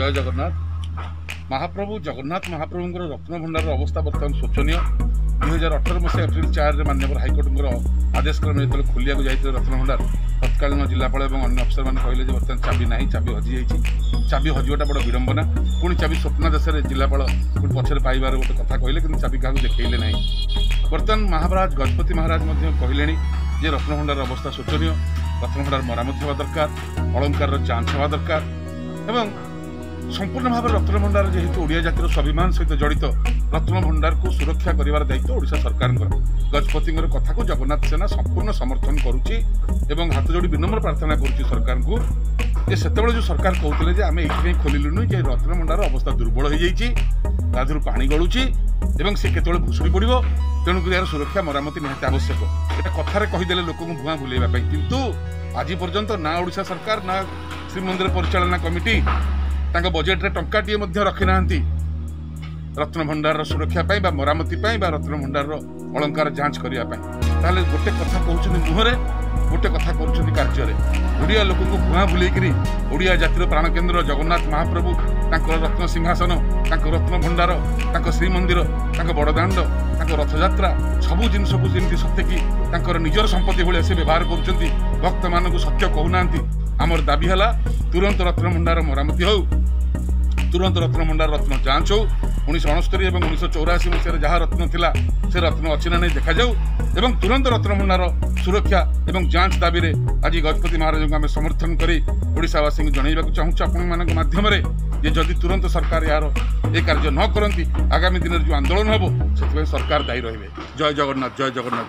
ଜୟ ଜଗନ୍ନାଥ। ମହାପ୍ରଭୁ ଜଗନ୍ନାଥ ମହାପ୍ରଭୁଙ୍କର ରତ୍ନଭଣ୍ଡାରର ଅବସ୍ଥା ବର୍ତ୍ତମାନ ଶୋଚନୀୟ। 2018 ମସିହା ଏପ୍ରିଲ 4ରେ ମାନ୍ୟବର ହାଇକୋର୍ଟଙ୍କର ଆଦେଶ କ୍ରମେ ଯେତେବେଳେ ଖୋଲିବାକୁ ଯାଇଥିଲେ ରତ୍ନଭଣ୍ଡାର, ତତ୍କାଳୀନ ଜିଲ୍ଲାପାଳ ଏବଂ ଅନ୍ୟ ଅଫିସରମାନେ କହିଲେ ଯେ ବର୍ତ୍ତମାନ ଚାବି ନାହିଁ, ଚାବି ହଜିଯାଇଛି। ଚାବି ହଜିବାଟା ବଡ଼ ବିଡ଼ମ୍ବନା। ପୁଣି ଚାବି ସ୍ୱପ୍ନାଦେଶରେ ଜିଲ୍ଲାପାଳ ପୁଣି ପଛରେ ପାଇବାର ଗୋଟେ କଥା କହିଲେ, କିନ୍ତୁ ଚାବି କାହାକୁ ଦେଖେଇଲେ ନାହିଁ। ବର୍ତ୍ତମାନ ମହାରାଜ ଗଜପତି ମହାରାଜ ମଧ୍ୟ କହିଲେଣି ଯେ ରତ୍ନଭଣ୍ଡାରର ଅବସ୍ଥା ଶୋଚନୀୟ, ରତ୍ନଭଣ୍ଡାର ମରାମତି ହେବା ଦରକାର, ଅଳଙ୍କାରର ଯାଞ୍ଚ ହେବା ଦରକାର ଏବଂ ସମ୍ପୂର୍ଣ୍ଣ ଭାବରେ ରତ୍ନଭଣ୍ଡାର ଯେହେତୁ ଓଡ଼ିଆ ଜାତିର ସ୍ୱାଭିମାନ ସହିତ ଜଡ଼ିତ, ରତ୍ନଭଣ୍ଡାରକୁ ସୁରକ୍ଷା କରିବାର ଦାୟିତ୍ୱ ଓଡ଼ିଶା ସରକାରଙ୍କର। ଗଜପତିଙ୍କର କଥାକୁ ଜଗନ୍ନାଥ ସେନା ସମ୍ପୂର୍ଣ୍ଣ ସମର୍ଥନ କରୁଛି ଏବଂ ହାତ ଯୋଡ଼ି ବିନମ୍ର ପ୍ରାର୍ଥନା କରୁଛି ସରକାରଙ୍କୁ ଯେ ସେତେବେଳେ ଯେଉଁ ସରକାର କହୁଥିଲେ ଯେ ଆମେ ଏଇଥିପାଇଁ ଖୋଲିଲୁନି ଯେ ରତ୍ନଭଣ୍ଡାର ଅବସ୍ଥା ଦୁର୍ବଳ ହୋଇଯାଇଛି, ତା ଦେହରୁ ପାଣି ଗଳୁଛି ଏବଂ ସେ କେତେବେଳେ ଭୁଷୁଡ଼ି ପଡ଼ିବ, ତେଣୁକରି ଏହାର ସୁରକ୍ଷା ମରାମତି ନିହାତି ଆବଶ୍ୟକ। ଏଇଟା କଥାରେ କହିଦେଲେ ଲୋକଙ୍କୁ ଭୁଆଁ ବୁଲେଇବା ପାଇଁ, କିନ୍ତୁ ଆଜି ପର୍ଯ୍ୟନ୍ତ ନା ଓଡ଼ିଶା ସରକାର ନା ଶ୍ରୀମନ୍ଦିର ପରିଚାଳନା କମିଟି ତାଙ୍କ ବଜେଟ୍ରେ ଟଙ୍କାଟିଏ ମଧ୍ୟ ରଖିନାହାନ୍ତି ରତ୍ନଭଣ୍ଡାରର ସୁରକ୍ଷା ପାଇଁ ବା ମରାମତି ପାଇଁ ବା ରତ୍ନଭଣ୍ଡାରର ଅଳଙ୍କାର ଯାଞ୍ଚ କରିବା ପାଇଁ। ତାହେଲେ ଗୋଟେ କଥା କହୁଛନ୍ତି ମୁହଁରେ, ଗୋଟେ କଥା କରୁଛନ୍ତି କାର୍ଯ୍ୟରେ। ଓଡ଼ିଆ ଲୋକଙ୍କୁ ଭୁଆଁ ବୁଲେଇକିରି ଓଡ଼ିଆ ଜାତିର ପ୍ରାଣକେନ୍ଦ୍ର ଜଗନ୍ନାଥ ମହାପ୍ରଭୁ, ତାଙ୍କର ରତ୍ନ ସିଂହାସନ, ତାଙ୍କ ରତ୍ନଭଣ୍ଡାର, ତାଙ୍କ ଶ୍ରୀମନ୍ଦିର, ତାଙ୍କ ବଡ଼ଦାଣ୍ଡ, ତାଙ୍କ ରଥଯାତ୍ରା, ସବୁ ଜିନିଷକୁ ଯେମିତି ସତେ କି ତାଙ୍କର ନିଜର ସମ୍ପତ୍ତି ଭଳିଆ ସେ ବ୍ୟବହାର କରୁଛନ୍ତି, ଭକ୍ତମାନଙ୍କୁ ସତ୍ୟ କହୁନାହାନ୍ତି। ଆମର ଦାବି ହେଲା ତୁରନ୍ତ ରତ୍ନଭଣ୍ଡାର ମରାମତି ହେଉ, ତୁରନ୍ତ ରତ୍ନଭଣ୍ଡାର ରତ୍ନ ଯାଞ୍ଚ ହେଉ। 1969 ଏବଂ 1984 ମସିହାରେ ଯାହା ରତ୍ନ ଥିଲା ସେ ରତ୍ନ ଅଛି ନା ନାହିଁ ଦେଖାଯାଉ ଏବଂ ତୁରନ୍ତ ରତ୍ନଭଣ୍ଡାର ସୁରକ୍ଷା ଏବଂ ଯାଞ୍ଚ ଦାବିରେ ଆଜି ଗଜପତି ମହାରାଜଙ୍କୁ ଆମେ ସମର୍ଥନ କରି ଓଡ଼ିଶାବାସୀଙ୍କୁ ଜଣାଇବାକୁ ଚାହୁଁଛୁ ଆପଣମାନଙ୍କ ମାଧ୍ୟମରେ ଯେ ଯଦି ତୁରନ୍ତ ସରକାର ଏହାର ଏ କାର୍ଯ୍ୟ ନ କରନ୍ତି, ଆଗାମୀ ଦିନରେ ଯେଉଁ ଆନ୍ଦୋଳନ ହେବ ସେଥିପାଇଁ ସରକାର ଦାୟୀ ରହିବେ। ଜୟ ଜଗନ୍ନାଥ, ଜୟ ଜଗନ୍ନାଥ।